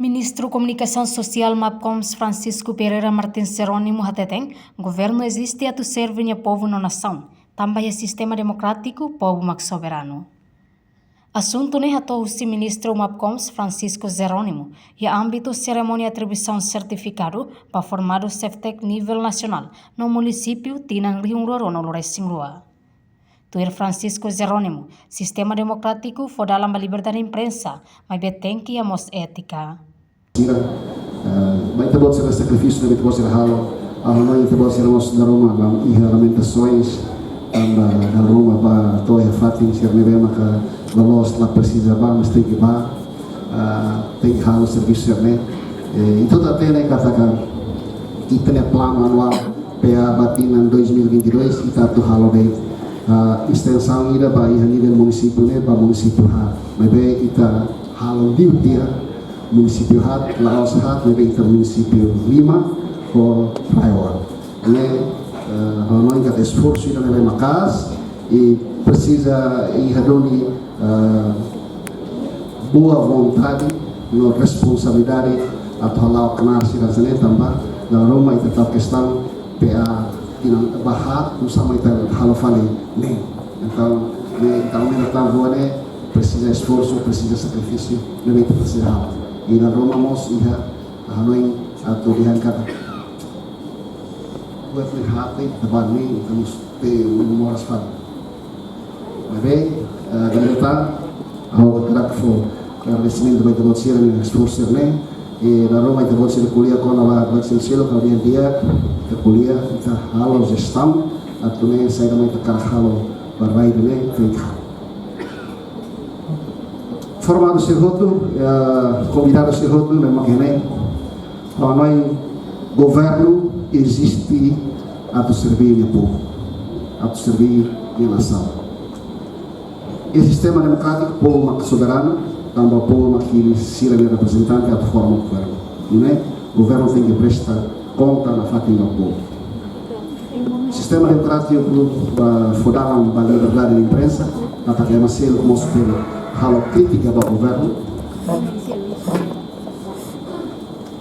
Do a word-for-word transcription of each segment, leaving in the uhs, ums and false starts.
Ministru Komunikasaun Sosiál MAPKOMS Francisco Pereira Martins Jerónimo hateten, governu eziste atu serve nia povu no nasaun, tanba iha sistema demokrátiku povu mak soberanu. Asuntu ne'e hato'o husi Ministru MAPKOMS Francisco Jerónimo, iha ámbitu serimónia atribuisaun sertifikadu ba formadu Ceftech nivel nasionál no munisípiu tinan rihun rua ruanulu resin rua. Tuir Francisco Jerónimo, sistema demokrátiku fó dalan ba liberdade imprensa, maibé tenke iha mós étika. Sira, eh, ba ita-boot sira sakrifísiu ne'ebé ita-boot sira halo, ha'u hanoin ita-boot sira mós dala ruma ba iha lamentasoens, tanba dala ruma ba to'o iha fatin sira ne'ebé maka loloos la presiza ba, mas tenke ba, ah, tenke halo servisu sira-ne'e. Eh, ita hatene katak ita-nia planu anuál P A ba tinan dois mil e vinte e dois, ita atu halo de'it, ah, estensaun ida ba iha nivel munisípiu ne'e, ba munisípiu haat. Maibé ita halo liu tiha munisípiu haat, la'ós haat, maibé ita munisípiu lima ho RAEOA. Ne'e, eh, ha'u hanoin katak esforsu ida ne'ebé maka'as, i presiza iha duni, eh, boa vontade no responsabilidade atu hala'o knaar sira hanesan ne'e tanba dala ruma ita tau kestaun P A tinan ba haat, oinsá mak ita halo fali ne'e. Entaun, ne'e, entaun, ne'e, entaun, rua ne'e presiza esforsu, presiza sakrifísiu, ne'ebé ita presiza halo. I dala ruma mós iha, ha'u hanoin atu dehan katak buat ne'e haat, ita ba ne'e, ita mós tau moras fali. Maibé, eh, dala ida tan, ha'u hakarak fó agradesimentu ba ita-boot sira-nia esforsu ne'e, i dala ruma ita-boot sira ko'alia kona-ba buat seluk-seluk, ha'u dehan di'ak, ita ko'alia, ita halo jestaun, atu nune'e saida mak ita hakarak halo ba rai ida-ne'e, tenke halo. Formadu sira hotu, eh, konvidadu sira hotu, ne'e mak ne'e, ha'u hanoin governu eziste atu serve nia povu, atu serve nia nasaun. Iha sistema demokrátiku, povu mak soberanu, tanba povu mak hili sira-nia reprezentante atu forma governu. Ne'e, governu tenke presta konta nafatin ba povu. Sistema demokrátiku ba fó dalan ba liberdade de imprensa, katak ema seluk mós bele halo krítika ba governu.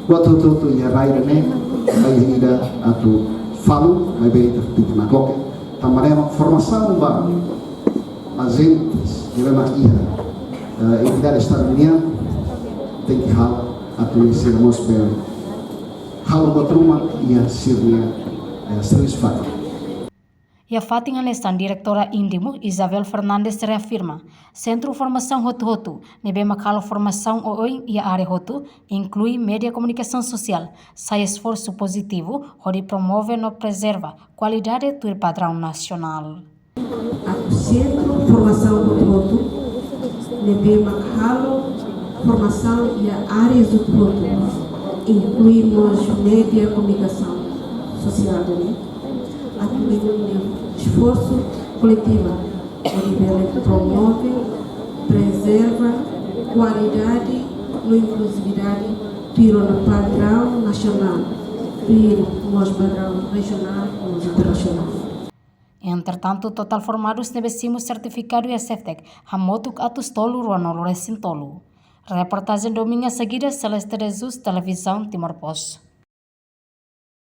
Buat hotu-hotu iha rai ida-ne'e, rai ida atu falun, maibé ita tenke nakloke. Tanba ne'e mak formasaun ba ajentes ne'ebé mak iha, eh, entidade Estadu nian, tenke halo atu nune'e sira mós bele halo buat ruma iha sira-nia, eh, servisu fatin. Iha fatin hanesan, diretora INDIMU, Isabel Fernandes, reafirma, sentru formasaun hotu-hotu ne'ebé mak halo formasaun oioin iha área hotu, inklui média komunikasaun sosiál, sai esforsu pozitivu hodi promove no prezerva kualidade tuir padraun nasionál. Atu sentru formasaun hotu-hotu ne'ebé mak halo formasaun iha área hotu-hotu, inklui mós média komunikasaun sosiál nian, atu nune'e esforsu koletivu hodi bele promove, prezerva kualidade no inkluzividade tuir ona padraun nasionál, tuir mós padraun rejionál, mós internasionál. Entretantu, totál formadus ne'ebé simu sertifikadu iha Ceftech hamutuk atus tolu ruanulu resin tolu. Reportajen Dominga Sagida, Celeste de Jesus, Televizaun Timor Post.